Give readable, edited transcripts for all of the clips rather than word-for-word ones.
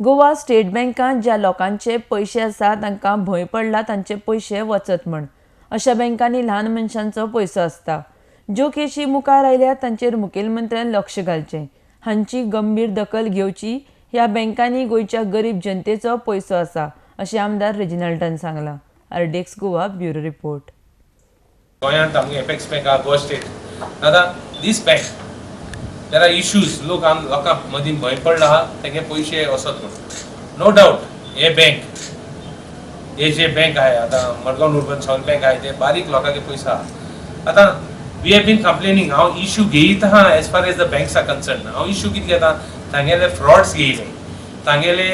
Goa state बँकांत ज्या लोकांचे पयशे आसा तांकां भंय पडला तांचे पयशे वचत म्हण. अशा बँकांनी ल्हान मनशांचो पयसो आसता. ज्यो केशी मुखार आयल्या तांचेर मुखेलमंत्र्यान लक्ष घालचें, हांची गंभीर दखल घेवची. ह्या बँकांनी गोंयच्या गरीब जनतेचो पयसो आसा अशें आमदार रेजिनाल्डान सांगलां. RDX Goa bureau report. गोंयांत आमगे एपेक्स बँक आहा, गोवा स्टेट. आतां this bank, there are issues. लोक लोकां मदीं भंय पडला आहा तेंगे पयशे वचत म्हूण. नो डावट, हे बँक, हे जे बँक आहाय आतां, मडगांव उर्बन सावथ बँक आहाय, ते बारीक लोकांगे पयसो आहा. आतां we have been complaining. हांव इशू घेयत आहा as far as the banks are concern. हांव इशू कितें घेता? तांगेले फ्रॉड्स घेयले, तांगेले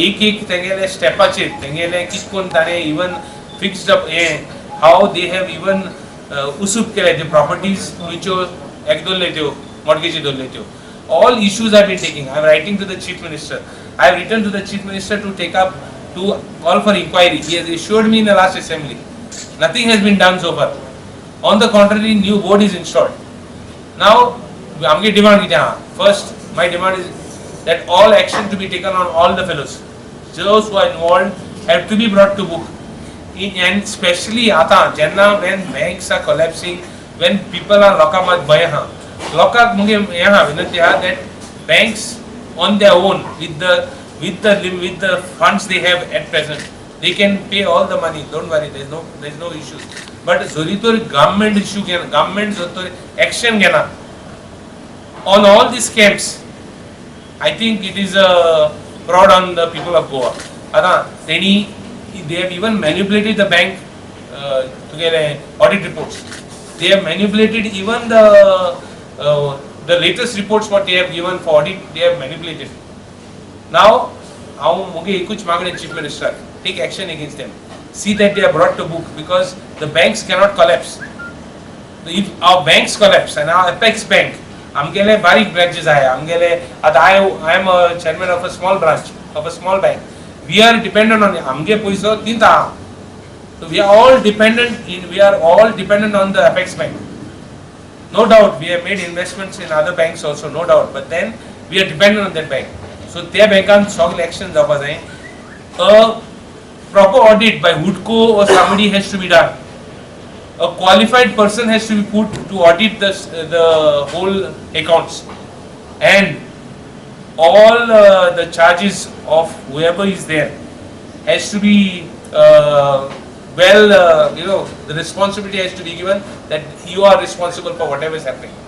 एक एक तेंगेले स्टेपाचेर तेंगेले कितें करून ताणें इवन फिक्स्ड अप हें, how they have even उसूप केले त्यो प्रॉपर्टीज, खंयच्यो एक दवरले, त्यो मॉर्गेजी दवरले त्यो. All issues I been taking. I am writing to the Chief Minister. I have written to the Chief Minister to take up, to call for inquiry. He has assured me in the last assembly. Nothing has been done so far. On the contrary, new board is installed. Now, आमगे demand कितें आहा? First, my demand is that all action to be taken on all the fellows. Those who are involved have to be brought to book. And especially आतां जेन्ना when banks are collapsing, when people are, लोकां मात भंय आहा, लोकांक मुगे हें आहा, विनंती आहा that banks on their own, with the funds they have at present, they can pay all the money. Don't worry, there is no issue. But जरी तर गव्हर्नमेंट इश्यू घेना, गव्हर्नमेंट जर तर एक्शन घेना on all these scams, I think it is a fraud on the people of Goa. आतां तेणी, they have even manipulated the bank तुगेले audit reports. They have manipulated even the latest reports what they have given for audit, they have manipulated. Now, हांव मुगे एकूच मागणें chief minister, take action against them. See that they are brought to book, because the banks cannot collapse. If our banks collapse and our Apex Bank, आमगेले बारीक branches आहाय आमगेले. आतां I am a chairman of a small branch of a small bank. We are dependent on, आमगे पयसो तींत आहा. So we are all dependent on the Apex Bank. No doubt we have made investments in other banks also, no doubt, but then we are dependent on that bank. So त्या बँकान सगळे action जावपा जाय. A proper audit by HUDCO or somebody has to be done. A qualified person has to be put to audit the whole accounts, and all the charges of whoever is there has to be well, the responsibility has to be given that you are responsible for whatever is happening.